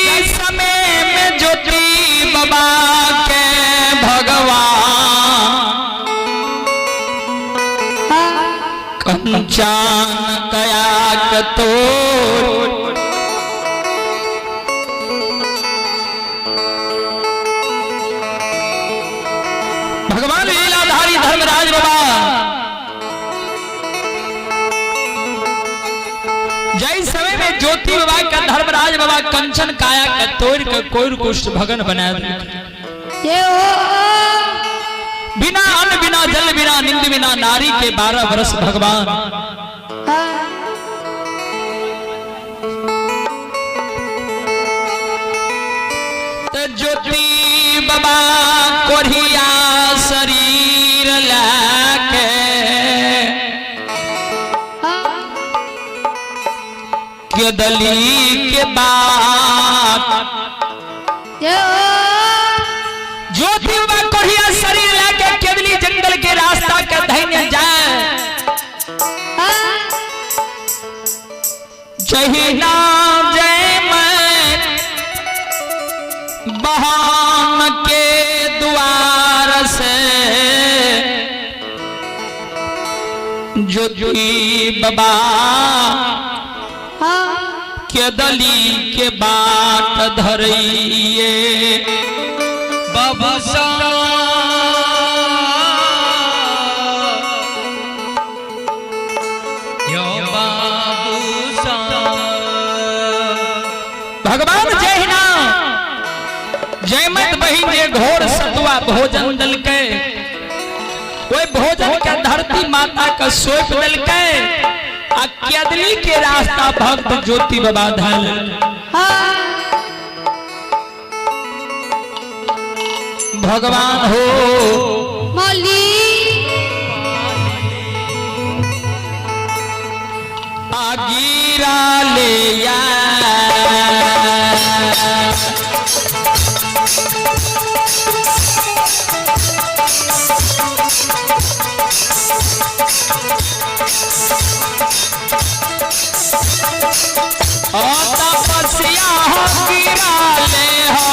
जय समय में ज्योति बाबा के भगवान कंचन कया के तोड़ भगवान लीलाधारी धर्मराज बाबा जय समय में ज्योति बाबा का धर्मराज बाबा कंचन काया के तोड़ के कोर कुष्ठ भगन बना ये हो। बिना अन्न बिना जल बिना निंद बिना नारी के 12 वर्ष भगवान तो ज्योति बाबा कोढ़िया शरीर लाके केदली के बाद ये हो। ज्योति बाबा कोढ़िया शरीर लाके केदली जंगल के रास्ता के धैने जाए जहिना जय मैं बहान के द्वार से ज्योति बाबा के दली के बाट धरइए बाबा सा यो बाबू सा भगवान जहिना जयमत बहिन जे घोर सतुआ भोजन दलकै ओहि भोजन के धरती माता के सौंप देलकै आ केदली के रास्ता भक्त ज्योति बाबा धल भगवान हो मौली आ गिरा ले या ओ तपस्या हो गिरा ले हो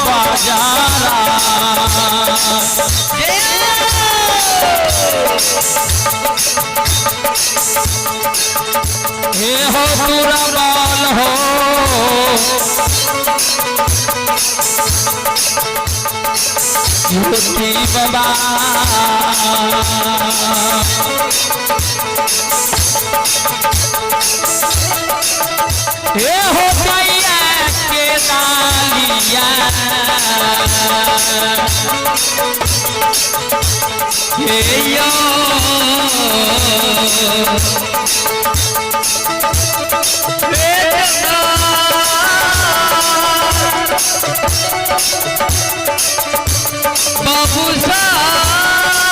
बाजारा हे हो पूरा बाल हो ज्योति बाबा हे हो गैया के डालिया हे यो बाबू सा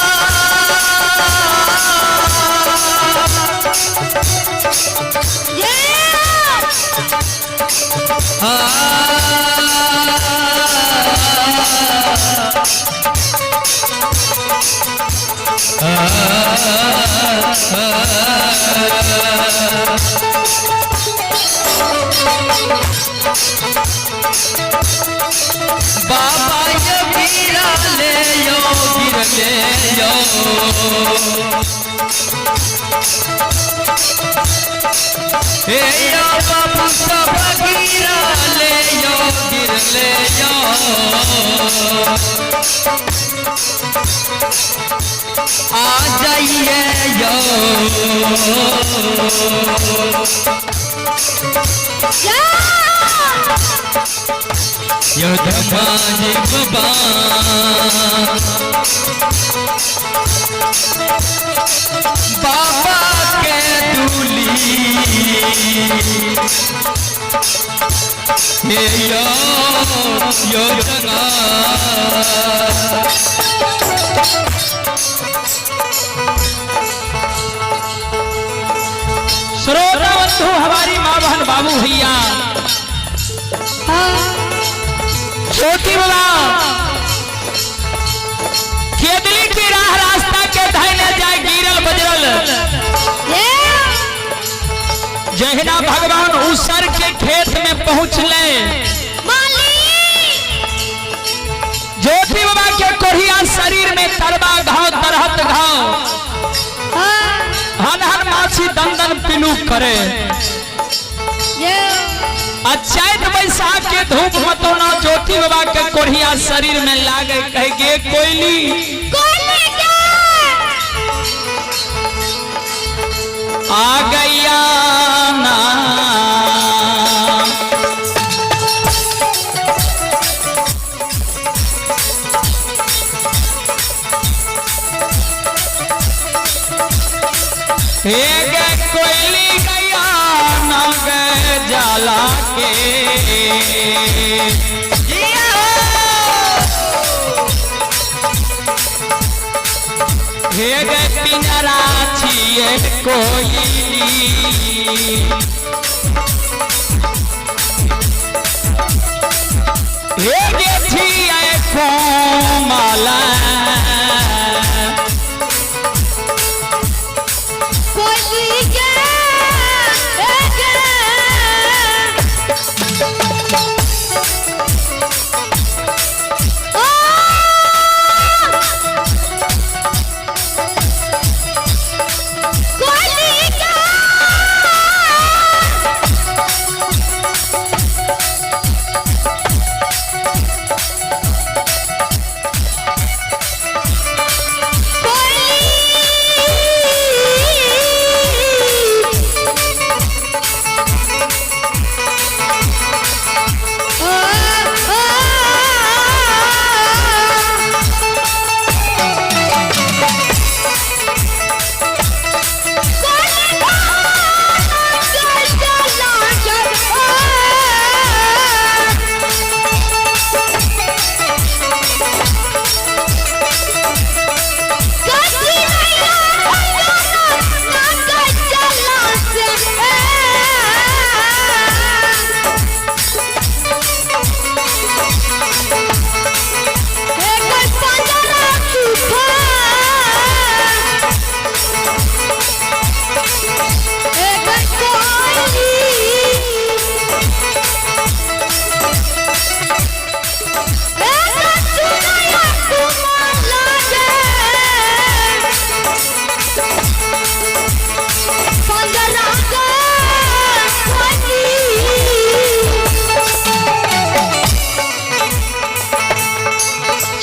बाबा ये वीरा ले यो गिर ले यो हे यो बाबू सब गिरा ले यो गिर ले यो आ जाइए यो यो धमाजी बाबा बाबा के दूली हे यो यो जना श्रोता बंधु हमारी माँ बहन बाबू भैया छोटी बाबा खेदली की राह रास्ता के धैने जाए गिरल बजरल जहिना भगवान उसर के खेत में पहुंचले में तरबा घाव तरहत घाव, हन हन माछी दंदन पिलू करे। आ चैत बैसाख के धूप मतौना ज्योति बाबा के कोढ़िया शरीर में लागे, कह गे कोयली आ गैया ना। हे गे कोयली गैया ना गे जाला के। हे गे पिंजरा छिए कोयली, हे गे छिए कोमला।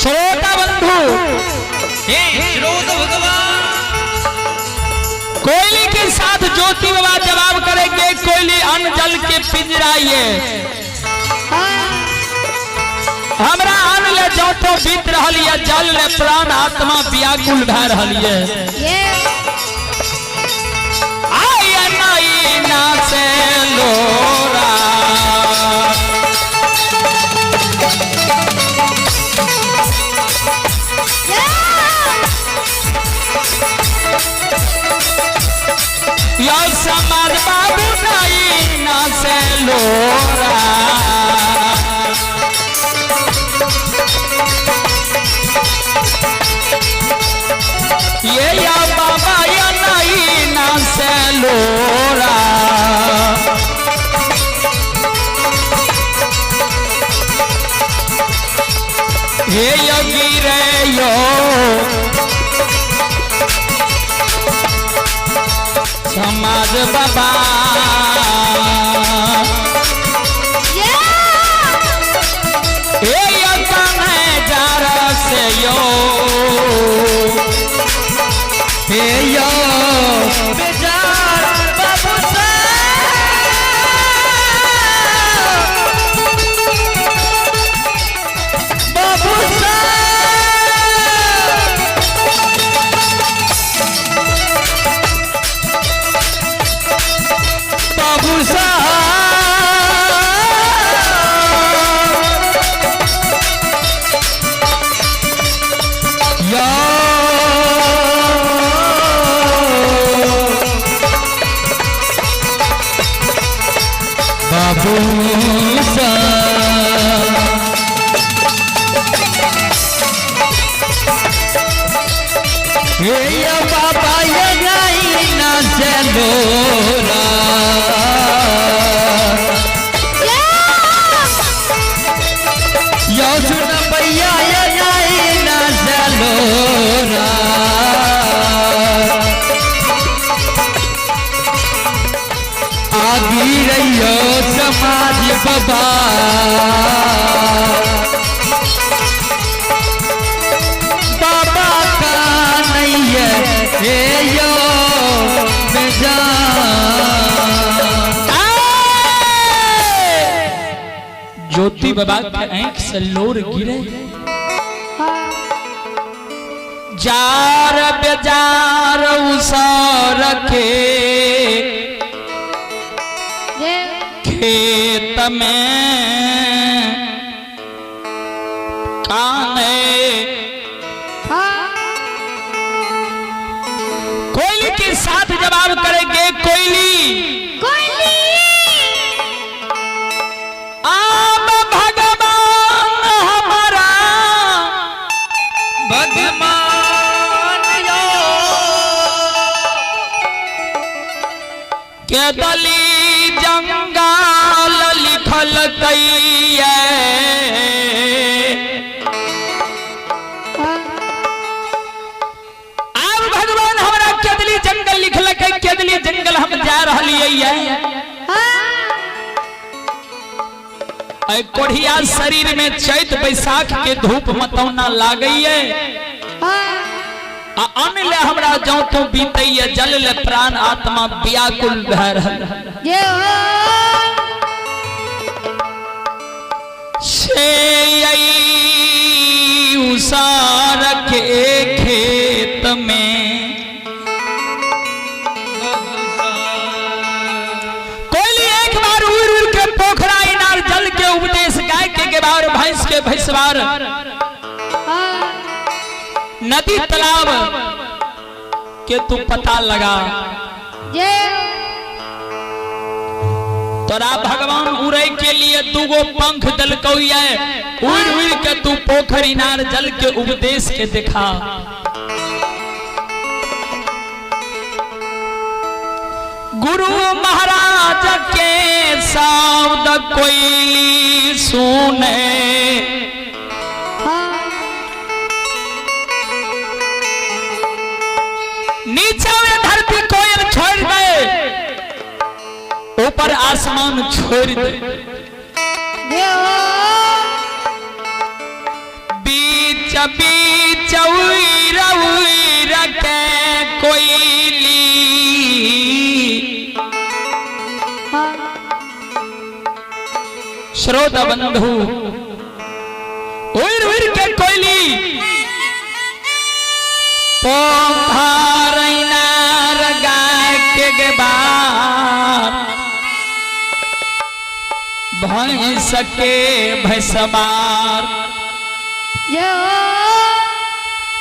श्रोता बंधु, हे श्रोत भगवान, कोयली के साथ ज्योति बाबा जवाब करेंगे, कोयली अन्न जल के पिंजरा ये हमरा अन्न ले जौतो बीत रहल ये, जल ले प्राण आत्मा व्याकुल भए रहल ये। आय नई ना से लोरा, यो समाज बाबू नई ना से लोरा। ये या बाबा या नई ना से लोरा। हे योगी रे यो समाज बाबा, हे यतन जार से यो, हे यो बेजार बाबू साहब, बाबू साहब। बाबू साहब, या बाबू साहब। हे या बाबा ये नहीं ना चलोरा, यो सुन भैया ये नहीं ना चलोरा। माझी बाबा बाबा का नहीं है हे यो बेजान। ज्योति बाबा के आंख से लोर गिरे। जार बेजार उसर के खेत में काने कोयली के साथ जवाब करेंगे कोयली आब भगवान हमारा भगवान यो के दली जंगाल लिखल कैये। आब भगवान हमरा केदली जंगल लिखल के केदली जंगल हम जा रहलियै। ऐ कोढ़िया शरीर में चैत बैसाख के धूप मतौना लागैये आ अन्न ले हमरा जौं तो बीतैये, जल ले प्राण आत्मा व्याकुल भए रहल से उसार के खेत में। कोयली एक बार उड़ उड़ के पोखरा इनार जल के उपदेश गाय के गेबार भैंस के भैंसवार नदी तालाब के तू पता लगा। तोरा भगवान उड़े के लिए दूगो पंख दलकौ ये, उड़ उड़ के तू पोखर इनार जल के उपदेश के देखा। गुरु महाराज के शब्द कोयली सुने नीचे में धरती कोयल छोड़ दे, ऊपर आसमान छोड़ दे। बीच बीच उड़ उड़ के कोयली श्रोता बंधु उड़ उड़ के कोयली पोखर इनार गाय के गेबार भैंस के भैंसबार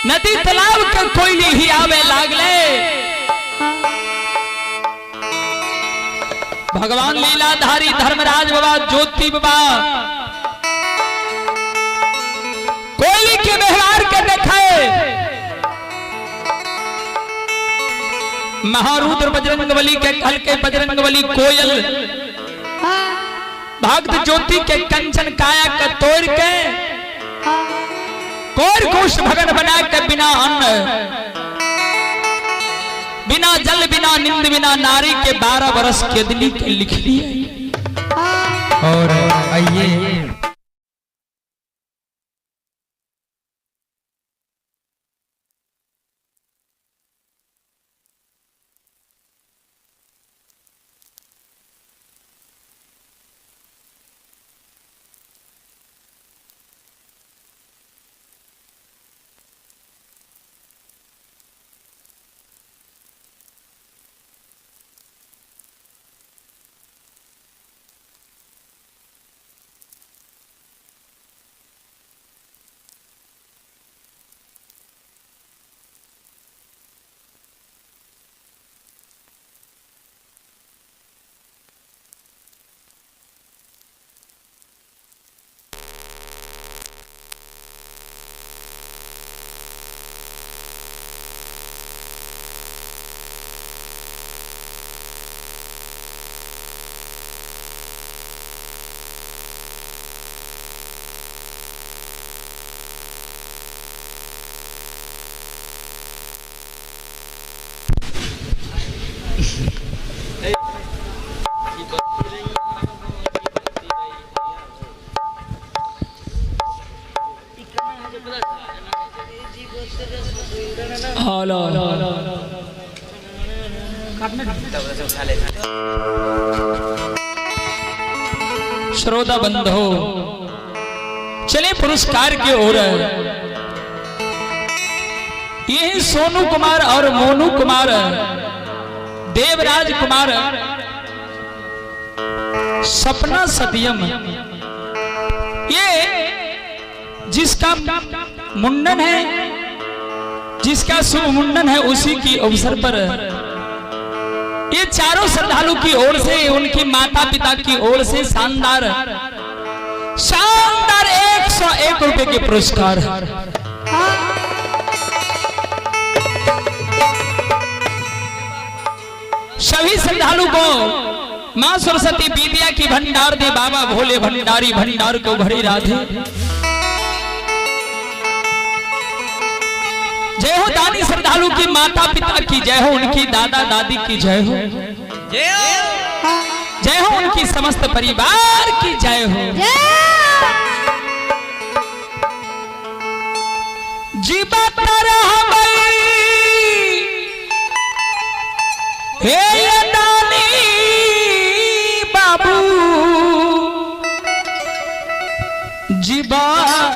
नदी तालाब के कोयली ही आवे लागले। भगवान लीलाधारी धर्मराज बाबा ज्योति बाबा कोयली के व्यवहार के देखे महारुद्र बजरंगबली के कल के बजरंगबली कोयल भक्त ज्योति के कंचन काया के तोड़ के कोर कुश भगन बना के बिना अन्न बिना जल बिना निंद बिना नारी के 12 बरस के दिली के लिख लिए। और आइए हेलो। श्रोता बंधो, चले पुरस्कार की ओर। यही सोनू कुमार और मोनू कुमार, देवराज कुमार, सपना सत्यम, ये जिसका मुंडन है, जिसका शुभ मुंडन है, उसी की अवसर पर ये चारों श्रद्धालु की ओर से, उनकी माता पिता की ओर से शानदार शानदार 101 रुपए के पुरस्कार। सभी श्रद्धालु को मां सरस्वती विद्या की भंडार दे, बाबा भोले भंडारी भंडार को भरे राधे। जय हो दानी श्रद्धालु की माता पिता की जय हो, उनकी दादा दादी की जय हो, जय हो। जय हो उनकी समस्त परिवार की जय हो। जीवा तरह।